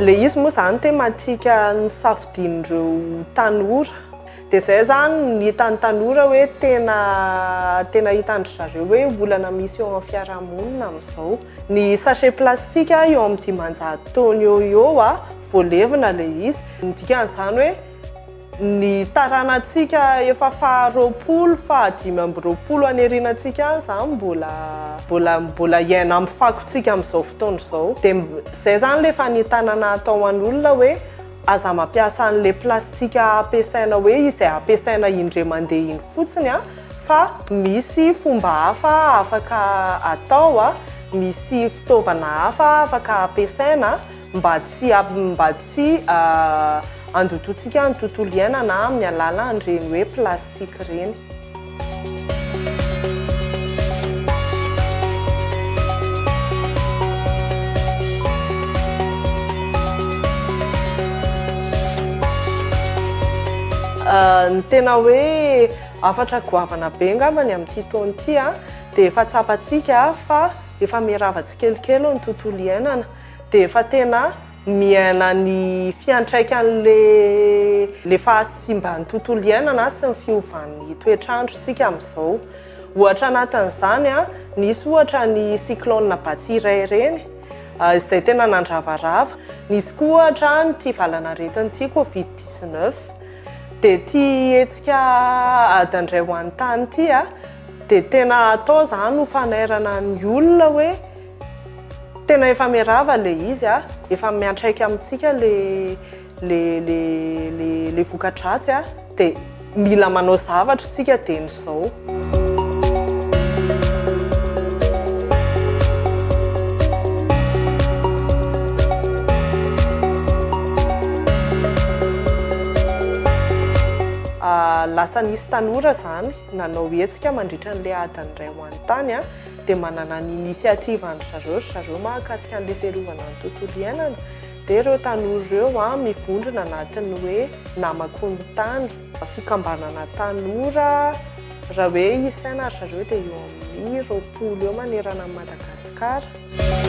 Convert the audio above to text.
Ilay izy moa izany thématique nisafidian'ireo tanora. Dia izay izany ny hitan'ny tanora hoe tena tena hitan-dry zareo hoe olana misy eo amin'ny fiarahamonina amin'izao. Ny sachet plastique eo amin'ny 500 taona eo ho eo voalevina ilay izy. Ny dikan'izany hoe ny taranantsika efa faha 20, faha 25 any aorianantsika any izany mbola mbola mbola hiaina amin'ny fakontsika amin'izao fotoana izao. Dia izay izany ilay fanentanana atao ho an'olona hoe Aza mampiasa an'ilay plastika ampiasaina hoe izay ampiasaina indray mandeha iny fotsiny fa misy fomba hafa afaka atao, misy fitaovana hafa afaka ampiasaina mba tsy mba tsy handotoantsika ny tontolo iainana amin'ny alalan'ireny hoe plastika ireny. Ny tena hoe hafatra goavana be angambany amin'ity taona ity dia efa tsapantsika fa efa miharava tsikelikely ny tontolo iainana dia efa tena Miaina ny fiantraikan'ilay ilay fahasimban'ny tontolo iainana sy ny fiovan'ny toetr'andro isika amin'izao. Ohatra anatin'izany, nisy ohatra ny cyclone Batsirai ireny, izay tena nandravarava. Nisy koa ohatra ity valanaretina ity Covid 19. Dia ity hetsika ady indray ho an'ny tany ity dia tena atao izany ho fanairana ny olona hoe Tena efa miarahaba le izy a, efa miantraika amintsika le le le le le voka-dratsy a, dia mila manao zavatra isika dieny izao. Lasa nisy tanora izany nanao hetsika mandritra an'ilay adiny iray ho an'ny tany a. dia manana ny initiative an-dry zareo ry zareo mahakasika an'ilay fiarovana ny tontolo iainana, dia ireo tanora ireo an mivondrona anatin'ny hoe namako ny tany, fikambanana tanora, raha hoe isaina ry zareo dia eo amin'ny 20 eo manerana an'i Madagasikara.